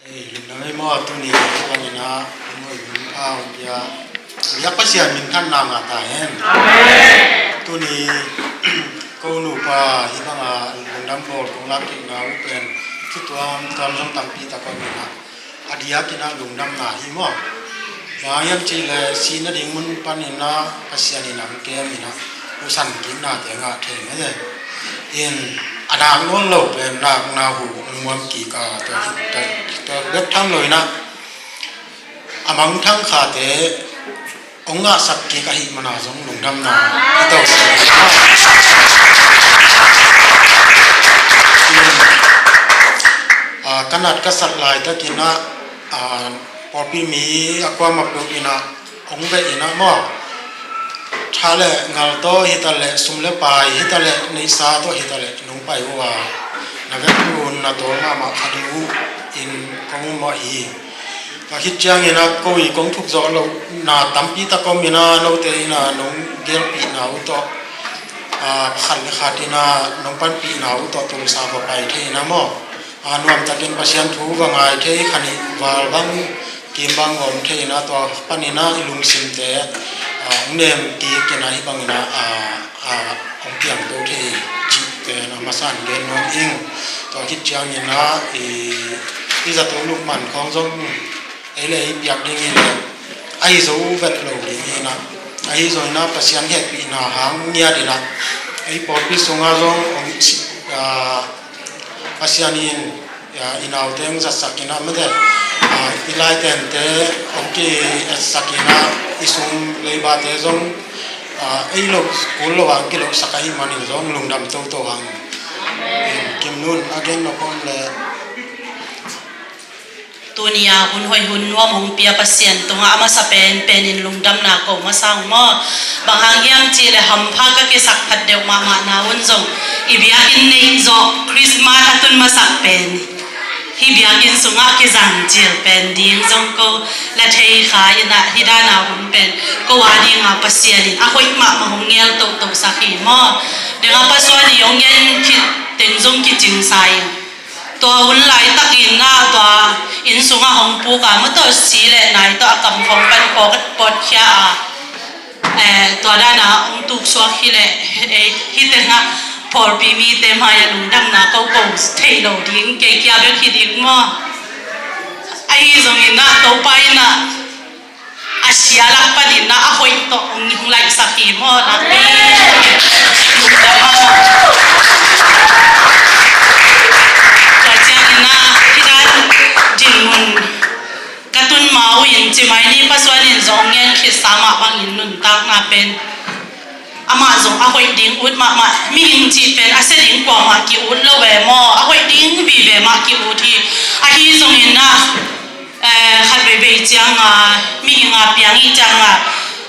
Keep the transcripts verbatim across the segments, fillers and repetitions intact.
Ei, lungdam ei maw, tuni bangin ah, hong oi hong pha hong pia, biak Pasian minthanna ngah ta hen. Tuni ko nupa hih banga lungdam bawl kong lak kikna uh pen, thu tuamtuam zong tampi tak om in ah, a diakin ah lungdamna hi maw. Bang hiam cih leh sihna ding mun panin ah Pasian in ah hong kem in ah, husan kiknate ngah thei mah hi. In, a nak nawn lo pen nakna hu hong muam kik a, tua, tua, tua bek tham lo in ah, a mangthang khate hong ngahsak kik ahih man a zong lungdamna i to sa. In, a, ka nat ka sat laitakin ah, a, pawlpi mi a kuamah peuh in ah hong veh in ah maw, tha le ngal tawh hi ta leh, sum le pai hi ta leh, neihsa tawh hi ta leh, nong pai uh a, na vekpi un na tawl mahmah kha ding uh in kong um mawh hi. Tua khit ciangin ah ko i kong thuk zawh lohna tampi tak om in ah, note in ah nong gelpihna uh tawh, a, khat le khat in ah nong panpihna uh tawh tulsa va pai thei in ah maw, a, nuamtakin Pasian thu va ngai thei, kha nih val bang kim bang om thei in ah, tua panin ah i lungsimte, a, hong nem kik in ah, hih bangin ah, a, a, hong piangto thei cih pen a masa in gen nuam ing. Tua khit ciangin ah i, i zato lukman khawng zong ei le ei piak ding hi leh, ahi zo vet lo ding hi in ah, ahi zongin ah Pasian hehpihna hang ngiat in ah, ei pawlpi sungah zong hong si-, a, Pasian in, a, i naute hong zatsak in ah, mate, a, i laitente hong ki-etsak in ah, i sum leibate zong, a, ei lo, kul lo ah hong kilohsak ahih manin zong lungdam toto hang. Kim Nun, a gen nop om leh. Tuni-a hun hoih hun nuam hong pia Pasian tungah a masa penpen in lungdamna ko masa ung maw. Bang hang hiam cih leh hampha ka kisak phat deuh mahmahna un zong, i biakinn neih zawh Christmas a tun masak pen, hih biakinn sungah kizang cil pen ding zong ko la thei kha in ah, hih dana hun pen ko a dinga Pasian in a hoih mahmah hong ngel tohtoh sak hi maw. Dengah Pa Suan i hong gen khit teng zong kicingsa in, tua hun laitakin ah, tua inn sungah hong puk a, mawtaw si le nai tawh a kam khawng pan pawt, pawtkhia a, eh, tua dana hong tuksuak hi leh, eh, hih tengah pawlpi mite mai-ah lungdamna ko ko thei lo ding, kei kia bek hi ding maw. Ahi zongin ah Topa in ah a sia lak panin ah a hoih tawh hong, hong laihsak hi maw, nakpi. Tua ciangin ah hih dan dinmun ka tun ma uh in, ci mai ni, Pa Suan in zong ngen khitsa mah bangin nuntakna pen amah zong a hoih ding ut mahmah, mihing cih pen a sia ding kuamah ki-ut lo ve maw, a hoih ding vive mah ki-ut hi. Ahi zongin ah, eh, khat veivei cianga, mihing a piang i cianga,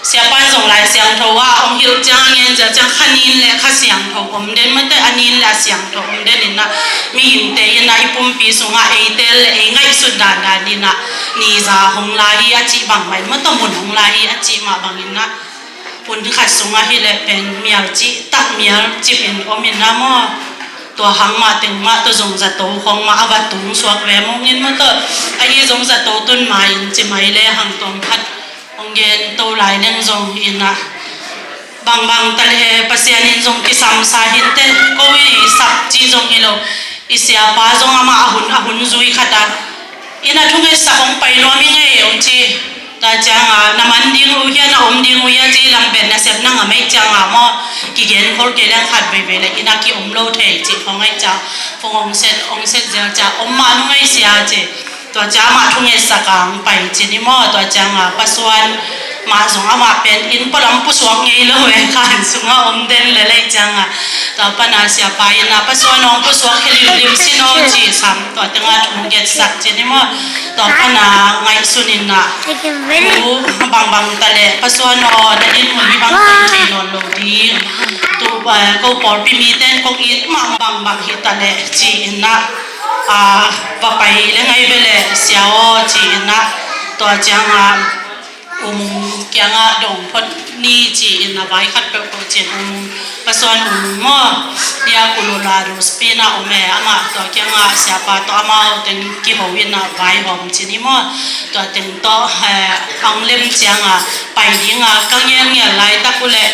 siapa in zong Lai Siangtho ah hong hilh ciang, a ngen zia ciang kha nin le kha siangtho om den, mate, a nin le a siangtho om den in ah, mihingte in ah i pumpi sungah eite le ei ngaihsut dandan in ah, ni za hong la hi a cih bang mah in, mawtaw mun hong la hi a cih mah bangin ah, hun khat sungah hi leh pen mial cih tak mial cip in om in ah maw. Tua hang mah teng mah tawh zong zato khawng mah a va tung suak ve mawng in, mawtaw ahi zong zato tun ma in, ci mai le hang tuam khat hong gen to lai leng zong in ah, bangbang ta le Pasian in zong kisamsa hi inteh, ko i sap cih zong hi lo. I siapa zong amah a hun, a hun zui khat a, inn ah thungetsak hong pai nuam ing ei hong ci. Tua cianga, na man ding uh hia, na om ding uh hia ci, lampen nasep na ngam ei cianga maw, kigen khol kei leng khat veivei le inn ah ki-om lo thei ci khong ei ciang, phone hong set, hong set zel ciang, om mah nung ei sia ci. Tua ciang amah thungetsak a hong pai ci ni maw. Tua cianga Pa Suan mah zong amah pen inn pualam pusuak ngei lo e, khan sungah om den lel ei cianga, tua pana siapa in ah, Pa Suan hong pusuak khia limlim sin aw ci sam, tua tengah thungetsak ci ni maw. Tua pana ngaihsun in ah, tu bangbang ta le Pa Suan aw, na dinmun hi bang thei nawn lo ding. Tu, eh, ko pawlpi mite in kong it mah bangbang hi ta le ci in ah, a, va pai le ngai ve le sia aw ci in ah, tua cianga U Mung kiangah dong phot ni ci-in a vai khat peuhpeuh cin um, pasuan um maw. Nia Colorado Springs ah om e, amah tua kiangah siapa tawh amau teng kiho in a vai hawm ci ni maw. Tua teng tawh, eh, ang lem ciangah pai dinga ka ngelngel laitak uh leh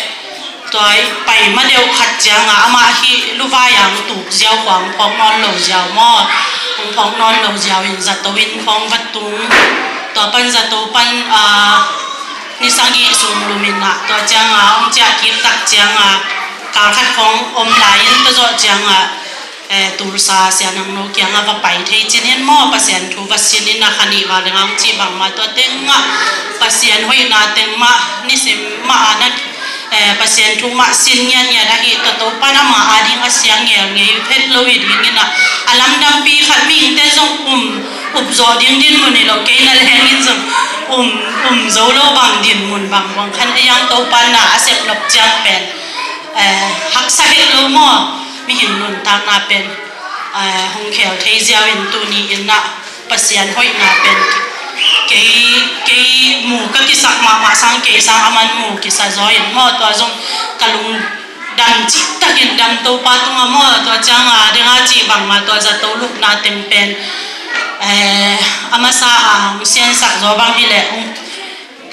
tua pai ma deuh khat ciangah amah hih luvai ang tuk ziau khawng phawk nawn lo ziau maw. Hong phawk nawn lo ziau in zato in khawng va tung. Tua pan zato pan, ah, ni sagih sung lum in ah, tua ciangah hong ciah kik tak ciangah kal khat khawng om lai in tua zawh ciangah, eh, Tulsa Sia Nang No kiangah va pai thei cin in maw, Pasian thu va sin in a kha nih val ding hong cih bangmah tua tengah Pasian hoihna teng mah nisim mah a na, eh, Pasian thu mah sin ngiatngiat ahi tua Topan amah a ding a siang ngel ngei phet lo hi ding in ah, a lamdangpi khat mihingte zong um up zawh ding dinmun hi lo, kei na leng in zong um, um zo lo bang dinmun bang buang khan ei ang Topan na a sep nop ciang pen, eh, haksa het lo maw. Mihing nuntakna pen, eh, hong khel thei ziau in tuni in ah Pasian hoihna pen kei, kei mu ka kisak mahmah sang, kei sang a man mu kisa zaw in maw, tua zong ka lungdam cihtakin dam Topa tungah maw. Tua ciangah deng a cih bangmah tua zato lukna teng pen, eh, a masa a hong siansak zaw bang hi leh hong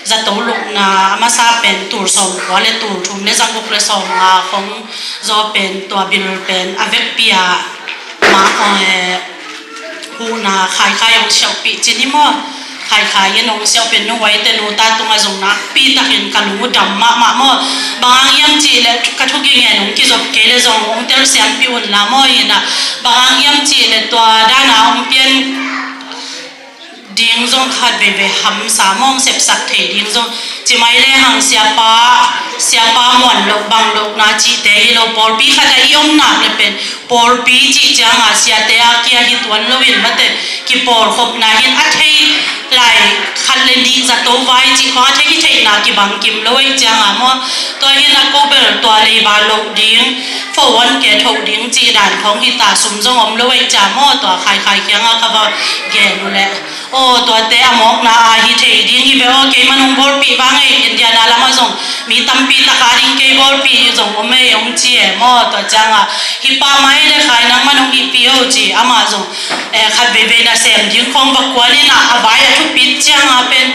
zato lukna a masa pen tul sawmkua le tul thum le zaguk le sawmnga khong zaw pen tua bil pen a vekpi a mah, eh, huhna Khaikhai hong siauhpih ci ni maw. Khaikhai in hong siauhpih nuhuaite nuta tungah zong nakpi takin ka lung uh dam mahmah maw. Bang hang hiam cih leh ka thu kingen hong kizop kei leh zong hong telsiampih unla maw hi in ah. Bang hang hiam cih leh tua dana hong pian ding zong khat veivei hamsa mawng sepsak thei ding zong ci mai le hang siapa, siapa muan loh bang lohna cihte hi lo, pawlpi khat ah i om nak le pen pawlpi cih ciangah siate a kia hi tuan lo in mate kipawlkhopna hin a thei lai khat le nih zato vai cih khong a thei hi theihna kibang kim lo ei ciangah maw. Tua hin a ko bel tua leiba loh ding, fo on ke thoh ding cih dan khong hi ta, sum zong om lo ei cia maw. Tua Khaikhai kiangah ka va gen uh leh, aw, tuate a mawkna a hi thei ding hi ve aw, keiman hong bawlpih vang ei, Indiana lamah zong mi tampi taka ding kei bawlpih zong om ei hong ci e maw. Tua ciangah hi pah mai le khai nangman hong hihpih o ci, amah zong, eh, khat veivei nasem ding khong va kuan in ah a vai a thupit ciangah pen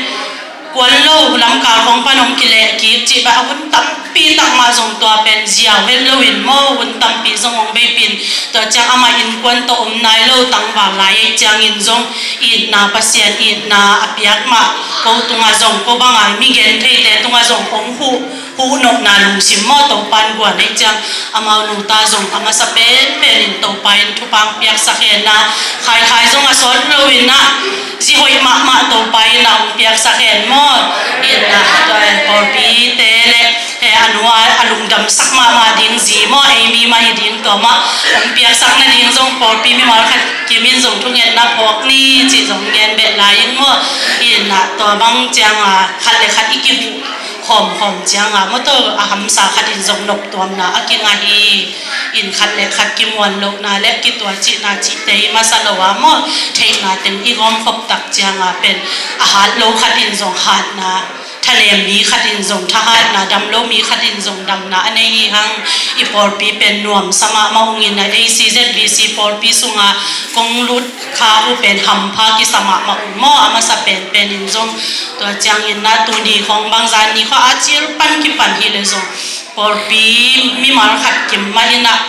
kuan lo, lamkal khong pan hong kileh kik cih bang a hun tampi tak mah zong tua pen ziau het lo in maw, hun tampi zong hong veipin. Tua ciang amah innkuan tawh om nai lo tangval lai ei ciangin zong itna, Pasian itna a piak mah ko tungah zong, ko bang a mi gen theite tungah zong hong huh, huh nopna lungsim maw Topan guan ei ciang amau nuta zong a masa penpen in Topa in thupha piaksak hen na, Khaikhai zong a sawt lo in ah zi hoih mahmah Topa in a hong piaksak hen maw. In ah tua pawlpite le he a nu a, a lungdamsak mahmah ding zi maw, ei mi mah hi ding tua mah hong piaksak nading zong pawlpi mimal khat kimin zong thungetna phawk ni cih zong gen beh lai in maw. In ah tua bang ciangah khat le khat i kihuh khawmkhawm ciangah maw, tua a hamsa khat in zong noptuamna a kingah hi. In khat le khat kimuan lohna le kituah cihna cihte i masa lo a maw, theihna teng i gawmkhop tak ciangah pen a hat lo khat in zong hatna, thanem mi khat in zong thahatna, dam lo mi khat in zong damna a nei hi hang. I pawlpi pen nuamsa mahmah ung in a, A C Z B C pawlpi sungah kong lut kha uh pen hampha kisa mahmah ung maw, a masa penpen in zong. Tua ciangin na tuni khong bang zan ni khong a cil pan kipan hi le zong pawlpi mimal khat kim mah in ah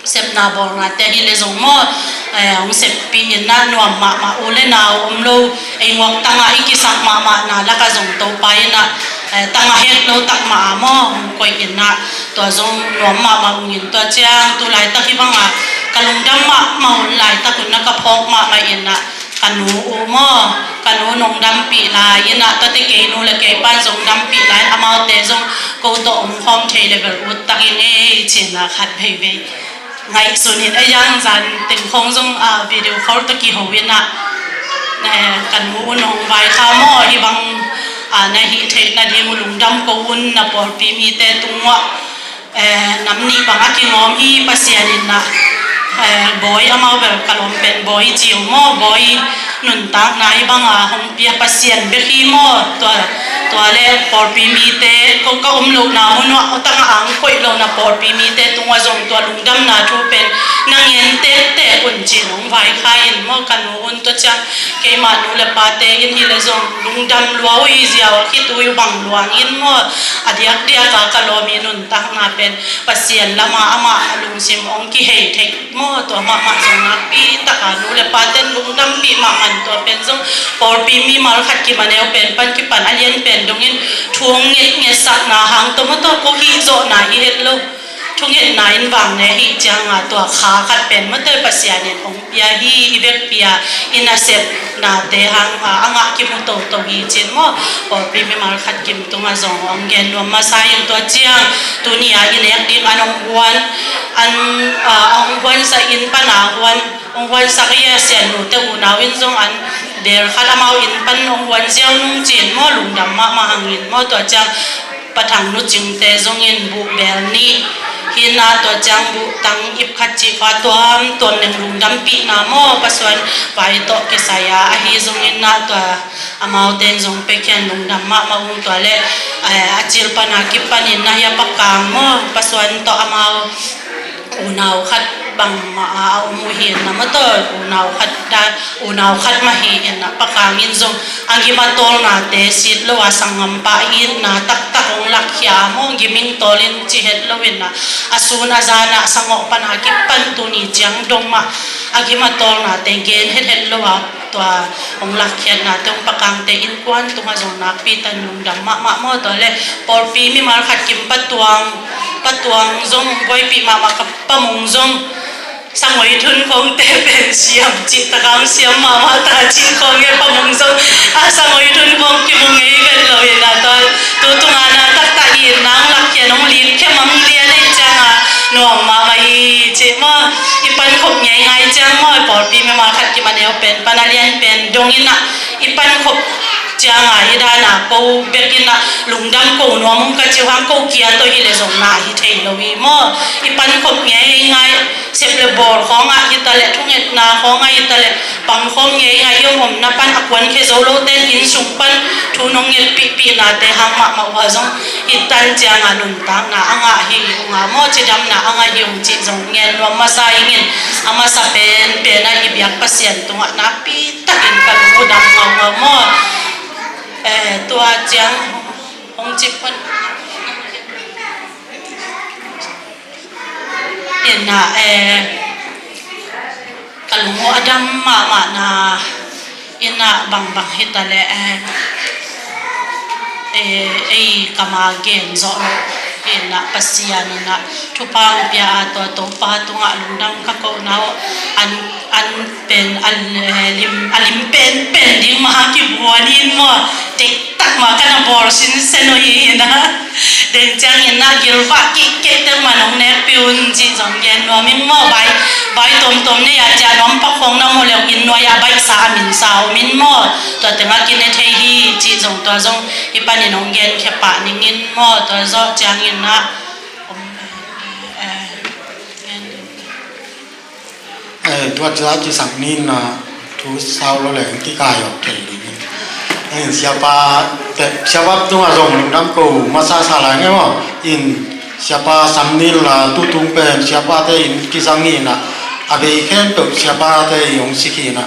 sepna bawlnate hi le zong maw, eh, hong seppih in ah nuam mahmah u le nau om lo, ei nguak tangah i kisak mahmahna lakah zong Topa in ah, eh, tangah het lo tak mah a maw hong koih in ah tua zong nuam mahmah ung in. Tua ciang tu laitak hi bangah ka lungdam mahmah un laitak un na ka phawk mahmah in ah ka nu uh maw, ka nu nong dampih lai in ah, tuate kei nu le kei pan zong dampih lai in amaute zong ko tawh om khawm thei le bel ut tak ing ei ci-in ah khat veivei ngaihsun in ei ang zan teng khong zong, ah, video call tawh kiho in ah, eh, ka nu uh nong vai kha maw, hi bang, ah, na hih theih nading uh lungdam ko un, na pawlpi mite tung uah, eh, nam nih bang a kingawm hi, Pasian in ah Eh, Bawi, amau bel ka lawm pen Bawi Ciu maw, Bawi nuntakna i banga hong pia Pasian bek hi maw. Tua, tua le pawlpi mite, ko ka om lohna mun uah, aw tangah ang koih lohna pawlpi mite tungah zong tua lungdamna thu pen na ngen tektek un ci-in hong vaikhak in maw, ka nu un. Tua ciang keimah nu le pate in hi le zong lungdam lua uh hi ziau a, khitui uh bang luang in maw. A diakdiak a ka lawm i nuntakna pen Pasian lama amah a lungsim hong kihei thei maw. Tua mahmah zong nakpi taka nu le paten lungdampih mahmah in, tua pen zong pawlpi mimal khat kim a neu pen pan kipan a lian pen dongin thu hong ngetngetsakna hang tawh maw, tua ko hih zawhna hi het lo. Thungetna in vang ne hih cianga tua kha khat pen maw, tua Pasian in hong pia hi, i vekpi a i nasepnate hang a, a ngah kimu toto hi cin maw. Pawlpi mimal khat kim tungah zong hong gen nuam masa in, tua ciang tuni a i nek ding an hong huan, an, a, hong huansa inn pana huan, hong huansak hi a, Sian nute unau in zong an bel khat amau inn pan hong huan ziau nung cin maw, lungdam mahmah hangin maw. Tua ciang Pa Thang Nu Cingte zongin buh bel nih hi na, tua ciang buh tang ip khat cih kha tuamtuam neng lungdampihna maw, Pa Suan Vai tawh kisai a, ahi zongin na tua amaute in zong pekhian lungdam mahmah ung. Tua le, eh, a cil pana kipanin na hi a, Pa Kang maw, Pa Suan tawh amau unau khat bangmah a om uh hi na maw, tua unau khat dan, unau khat mah hi in na, Pa Kang in zong a gim a tawlnate sit lo a, sanggampa itna taktak hong lakkhia maw, gim in tawl in ci het lo in na, a sun a zan a sangawh pana kipan tuni ciang dong mah a gim a tawlnate gen hethet lo a, tua hong lakkhiatnate hong, Pa Kangte innkuan tungah zong nakpi takin lungdam mahmah maw. Tua le pawlpi mimal khat kim Pa Tuang, Pa Tuang zong buaipih mahmah, ka Pa Mung zong sangoi thun khawngte pen siam cih takang siam mahmah ta cih khawng e, Pa Mung zong a sangoi thun khawng kimu ngei vet lo in a, tua tu tunga na taktak i nang lakkhiat hong lik khe mang lian ei cianga nuam mahmah hi cih maw. I pankhop ngeingai ciang maw, pawlpi mimal khat kim a neu pen pan a lian pen dong in a, i pankhop cianga hi dan a ko bek in a lungdam ko nuam ung ka cih hang, ko kia tawh hi le zong na hi thei lo hi maw. I pankhop ngeingai, sep le bawl khawngah hi ta le, thungetna khawngah hi ta le, pangkhawm ngeingai i om omna pan a kuankhia zo lote in sung pan thu nong ngetpihpihnate hang mahmah uh a zong hi tan cianga nuntakna a ngah hi ung a maw, cidamna a ngah hi ung cih zong ngen nuam masa ing in, a masa penpen a i biak Pasian tungah nakpi takin ka lung uh dam ngaungau maw. Eh, tua ciang hong cip pun in na, eh, ka lung uh a dam mahmah na in na, bangbang hi ta le, eh, eh, ei kama gen zawh lo in na, Pasian in na thupha hong pia a, tua Topa tungah lungdam ka kohna uh an, an pen, a lim, a lim penpen ding mah a kibuan in maw, dektak mah ka na bawl sinsen uh hi in a, den ciangin na gilvah kihkeh te mah nong nekpih un cih zong gen nuam ing maw. Vai, vai tuamtuam nei a ciah nuam pak khawng na mu leu inn nuai a baihsa a minsa om in maw, tua tengah kine thei hi cih zong, tua zong i panin hong genkhia pah ning in maw. Tua zawh ciangin na om, eh, gen. Eh, tua ci, a ci sak ni na, thu sau lo leng kikai awk thei ding. Eh, siapa te, siapa tungah zong lungdam ko masa sa lai nge maw. In siapa Sam Nil la, tu tung pen siapate in kizang hi na, a vei khempeuh siapate in hong sik hi na.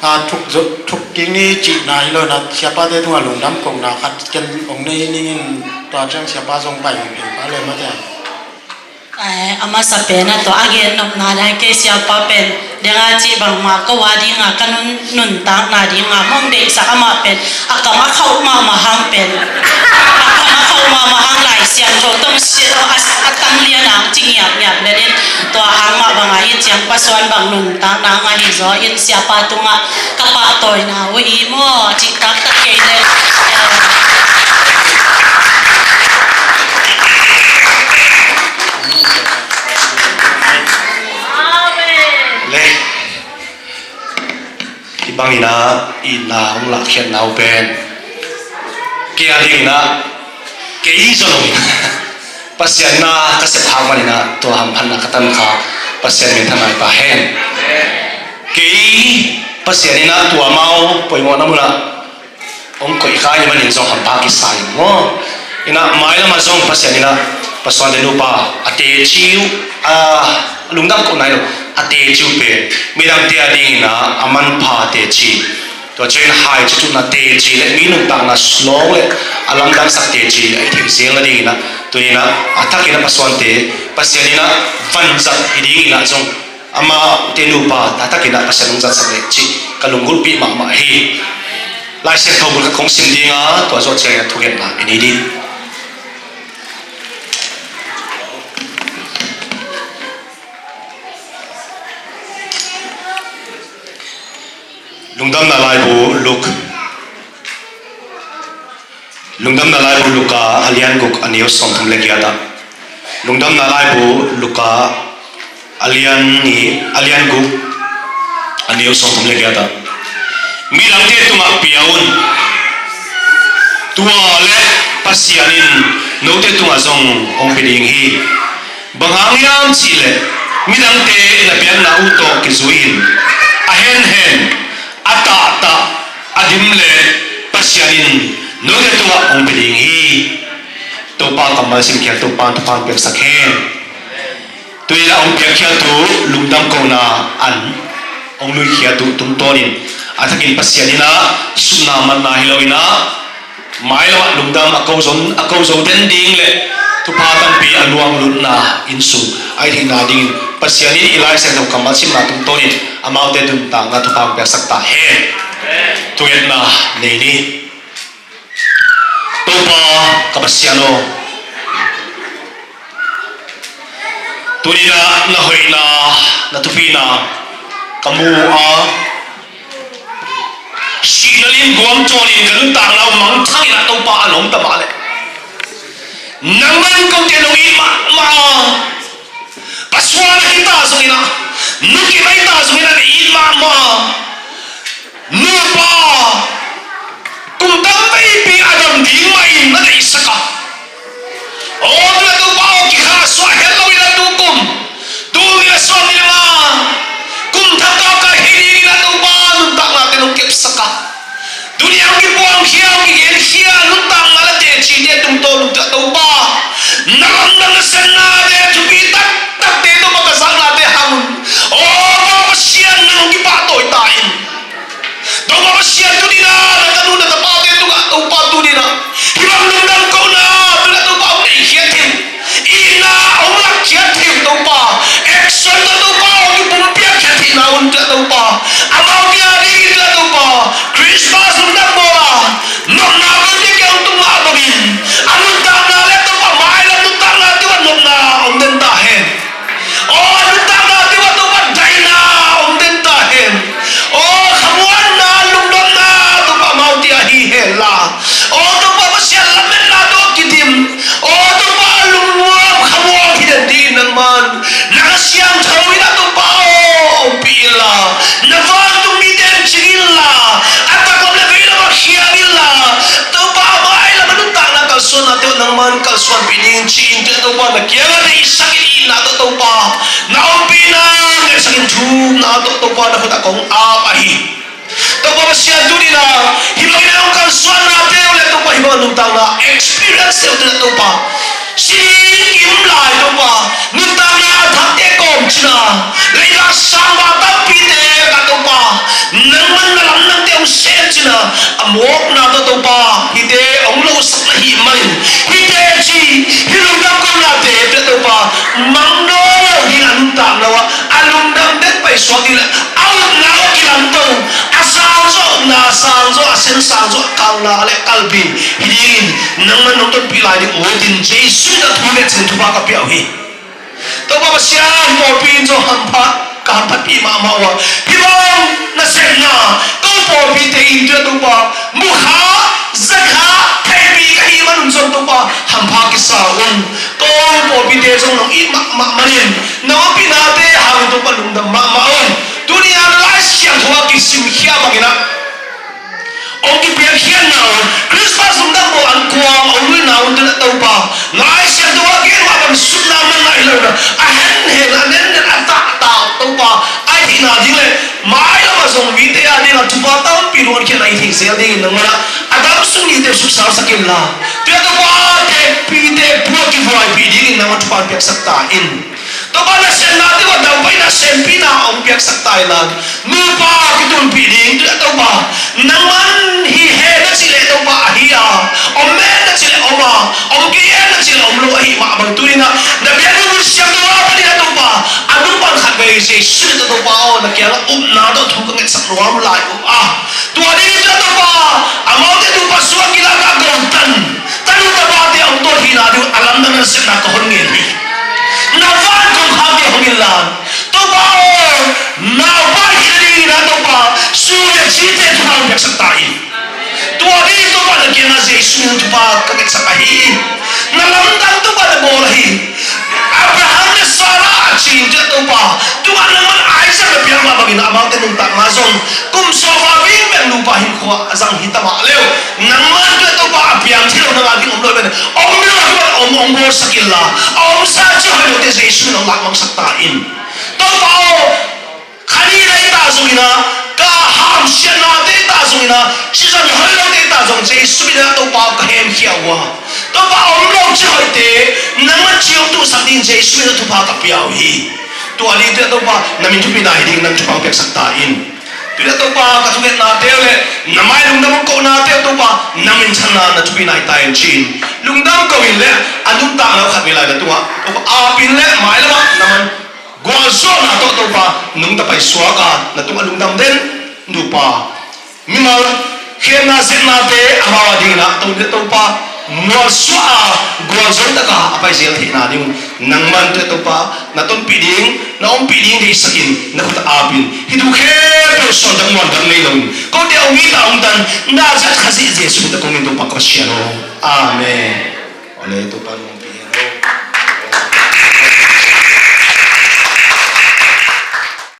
A thuk zo, thuk kik ni cihna hi lo na, siapate tungah lungdam kohna khat ken hong nei ning in, tua ciang siapa zong pai hong phei pa le mate. Eh, a masa pen a tua a gen nopna dai, kei siapa pen denga cih bangmah ko a dinga ka nun, nuntakna dinga mong deihsak amah pen a kam a khauh mahmah hang pen, a kam a khauh mahmah hang Lai Siangtho tong si a, a tam lian ang ci ngiapngiap lenin, tua hang mah banga hi ciang Pa Suan bang nuntakna ang ahi zaw in siapa tungah ka pahtawina uh hi maw, cih taktak kei le. Le, hih bangin ah itna hong lahkhiatna uh pen kei a dingin ah kei zong Pasian na ka sep hak manin ah tua hamphatna ka tan kha. Pasian minthanna hi ta hen. Kei Pasian in ah tua amau poimawhna munah hong koih kha ahih manin zong hampha kisa ing maw. In ah mailamah zong Pasian in ah Pastor te nupa a teci uh, a lungdam kohna hi lo, a teci uh pen midangte a dingin ah a manpha teci. Tua ciangin hai citutna teci le mi nuntakna lawng le a lamdangsak teci a i theih zel nadingin ah, tuni in ah a thakin ah Pastor te Pasian in ah vanzat hi dingin ah zong amaute nupa a thakin ah Pasian hong zatsak leh cih ka lunggulhpih mahmah hi. Lai Siangtho mun khat kong sim ding a, tua zawh ciangin ah thungetna i nei ding. Lungdamna laibu Luk. Lungdamna laibu Luka a lian guk a neu sawmthum le giat ah. Lungdamna laibu Luka a lian nih, a lian guk a neu sawmthum le giat ah. Midangte tungah pia un. Tua le Pasian in note tungah zong hong pia ding hi. Bang hang hiam cihleh midangte na piakna uh tawh kizui-in a henhen, a tahtah, a dim le Pasian in note tungah hong pia ding hi. Topa kammal simkhiat Topa in thupha hong piaksak hen. Tuni in ah hong piakkhiat uh lungdam kohna an hong luikkhiat uh tungtawnin a thakin Pasian in ah supna manna hi lo in ah mailamah lungdam a ko zo, a ko zo den ding le thupha tampi a luang lutna inn sung a i theihna dingin Pasian in i Lai Siangtho kammal simna tungtawnin amaute nuntakna thupha hong piaksak ta hen. Thungetna nei ni. Topa ka Pasian aw, tuni in ah na hoihna, na thupina ka mu a, sihna lin guam cawlin ka nuntakna uh mangthang in ah Topa a lawmta mah leh nangman kote nong it mahmah a, Pastor na hi ta zongin ah, nukip ahi ta zongin ah na it mahmah a, nupa kum tam veipi a dam ding mahin na deihsak a. Aw, tu le Topa aw, kikhahsuah het lo in ah tukum, tu ni le sawm ni le nga kum thak tawh ka hi dingin ah Topa nuntakna te nong kepsak a. Tuni a hong kipuangkhia, hong kigenkhia nuntakna le tecite tungtawn un tua Topa, na lamdang na sepnate thupi taktakte Topa ka zaknate hang un. Aw Topa Pasian, nang hong kipahtawi ta in. Topa Pasian, tuni in ah na tanu na tapate tungah Topa tuni in ah hih bang lungdam kohna tuni in ah Topa hong neihkhiat hi. Itna hong lakkhiat hi Topa. Action tawh Topa hong kipumpiak khiat hihna un tua Topa, amaute a dingin tua Topa, Christmas lungdam bawl a, nopna kote kiang tung mah bangin a nuntakna le Topa mailam nuntakna tungah nopna hong den ta hen. Aw nuntakna tungah Topa daihna hong den ta hen. Aw khamuanna, lungdamna Topa amaute a hi hen la. Aw Topa Pasian, lametna tawh kidim. Aw Topa, lungmuang khamuang hi den dingin nangman, nang a siangtho in ah Topa aw, ompih inla, na vantung mite in cing inla, a taklam le veilam ah khial inla, Topa a mailam a nuntakna kalsuannate uh nangman kalsuanpih ding ci-in tua Topa na kiangah deihsak in, itna tawh Topa na ompihna ngetsak in, thukna tawh Topa na khut ah kong ap ahi. Topa Pasian, tuni in ah hih bangin a hong kalsuannate uh le Topa, hih bang a nuntakna experience te uh tuni in ah Topa, sining kim lai Topa, nuntakna a thakte kawm cin a, leiba sangba tampite lakah Topa, nangman na lamdangte hong sem cin a, a mawkna tawh Topa hihte hong losak na hih manin, hih teci, hih lungdam kohnate tuni in ah Topa, mangnawn lo ding a nuntakna uh ah a lungdam den paisuak ding le a upna uh kilamto, a sang zawh upna, a sang zawh, a sen sang zawh, a kalna le kalbi hi dingin nangman nong tonpih lai ding ut in Jesuh in a thu nget ciangin thupha ka pia uh hi. Topa Pasian, pawlpi in zong hamphat, ka hamphatpih mahmah uh a, hih bang nasepna ko pawlpite in tuni in Topa, mukha zakha theihpih ka hih manun zong Topa hampha kisa un. Ko pawlpite zong nong it mahmah manin na ompihnate hangin Topa lungdam mahmah un. Tuni a na Lai Siangtho a kisimkhia bangin ah hong kipiakkhiatna un, Christmas lungdam bawl ankuang hong luina un tuni in Topa, na Lai Siangtho a gen mah bang supna manna hi lo in ah, a henhen, a nennen, a tah Topa a i theihna ding le mailam a zong mite a dingah thupha tampi luankhiatna i theih zel dingin nangmah a dam sung nite suksang sak inla, tua Topa tepite pua kivuaipih dingin nangmah thupha piaksak ta in. Topa nasepna dingah dam pai nasempihna hong piaksak ta inla, nupa kitulpih ding tua Topa nangman hi hen na cih leh Topa ahi a, om men na cih leh om a, om kei hen na cih leh om lo ahi mah bang tuni-in ah na biakna mun siam Topa panin ah Topa a nupa khat vei Jesu min tawh Topa aw na kiangah upna tawh thu ka ngetsak nuam lai uh a, tua ding in tawh Topa amaute Topa suak kilak a gawmtan tanu tapate a hong tawt hihna ding a lamdang nasepna ka hon ngen hi. Na van kong khak ding hong inla Topa aw, naupa hih ding in ah Topa sum le cite thupha hong piaksak ta in. Tua ding Topa na kiangah Jesu min thupha ka ngetsak ahi. Na lamdang Topa na bawl ahi. Abraham le Sarah a cin tua Topa tungah nangman Isaac na piak mah bangin amaute nuntakna zong kum sawm a vingveng nupa hinkhua a zang hi ta mah leu, nangman tua Topa a piang thei lo na ngak ding om lo hi ven. Om lo hi ven, om, om bawlsak inla a omsa ci hoih lote Jesu min hong lak mangsak ta in. Topa aw, kha ni lei ta zongin ah, ka hamsiatnate ta zongin ah, cizan hoih lote ta zong Jesu min ah Topa ka hemkhia uh a, Topa om lo ci hoihte nangman ci hong tuhsak ding Jesu min ah thupha ka pia uh hi. Tua ding tua Topa na min thupina hi ding nang thupha hong piaksak ta in. Tua Topa ka thungetnate uh le na mai lungdam hong kohnate uh Topa na minthanna na thupina hi ta in ci-in lungdam ko in le a nuntakna uh khat vei lai na tungah Topa ap in le mailamah na man gualzawhna tawh Topa nungta paisuak a na tungah lungdam den nupa mimal khemna sepnate amau a dingin ah Topa mualsuah a gualzo taka a paizel theihna ding uh nangman tua Topa na tonpih ding na ompih ding deihsakin na khut a apin hih thu khempeuh suantak muantak nei loin kote a om hi ta hong tan na zat Khazih Jesu min tawh kong in Topa ka Pasian aw. Amen. Ole Topa